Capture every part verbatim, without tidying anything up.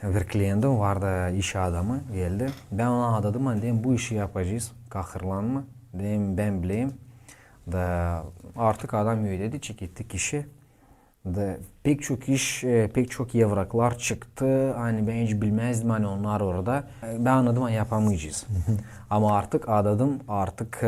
Bir klientim vardı, iş adamı geldi. Bän ona adadım, ani deerim, bu işi yapacez, kahırlanma. Deerim, bän bilerim. Da artık adam ödedi, çekettik işi. Da pek çok iş, e, pek çok evraklar çıktı. Ani bän hiç bilmäzdim, ani onnar orada. E, bän annadım, ani yapamayacez. Ama artık adadım, artık, e,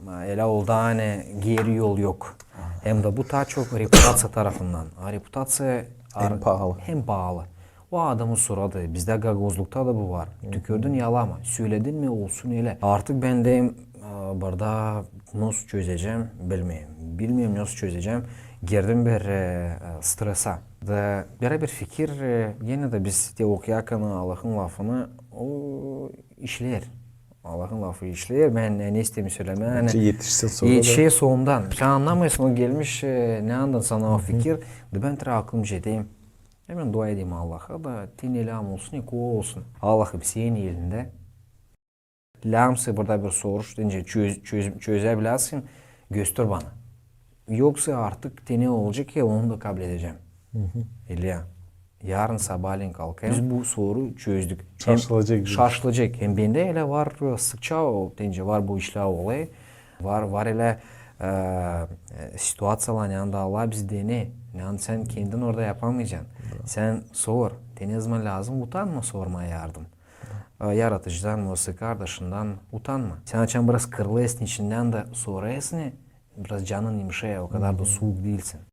ölä oldu, ani geeri yol yok. Hem dä bu taa çok reputaţiya tarafından. A reputaţiya hem paalı. Hem paalı. O adamı soradı. Bizdä gagauzlukta da bu var. Tükürdün, yalama. Söledin mi, olsun ölä. Artık bän deerim, e, burada nasıl çözecäm, bilmeerim. Bilmeerim, nasıl çözecäm. Girdim bir, e, e, stresa. Da bendä bir fikir, e, genä dä biz te okuyarkan Allahın lafını, o işleer. Allahın lafı işleer. Bän, e, ne isteerim sölemää, ani yetişsin sora da. Yetişer sonundan. Sän annamêêrsın, o gelmiş, e, neredan sana o fikir. Da bän taa aklımca deerim. Hemen dua ederim Allaha da, te ne lääzım olsun, ne ko olsun. Allahım, senin elindä. Lääzımsa burada bir soruş, deyni çöz-, çöz-, çözebilersin, göster bana. Yoksa artık te ne olacak ki, onu da kabledecäm. Ölä. Yarın sabaalän kalkêrım. Biz bu soru çözdük. Şaşılacek. Şaşılacek. Hem bendä ölä var, e, sıkça o, deyni var bu işlär olêr. Var, var ölä, e, e, situaţiyalar, ani Allah bizi dener. Ani sän kendin orada yapamaycan. Sän sor, te ne zaman lääzım, utanma sormaa yardım. E, yaratıcıdan, mı, kardaşından utanma. Sän açan biraz kırılêrsın içindän da sorêrsın, biraz canın yımışêêr, o kadar da suuk diilsin.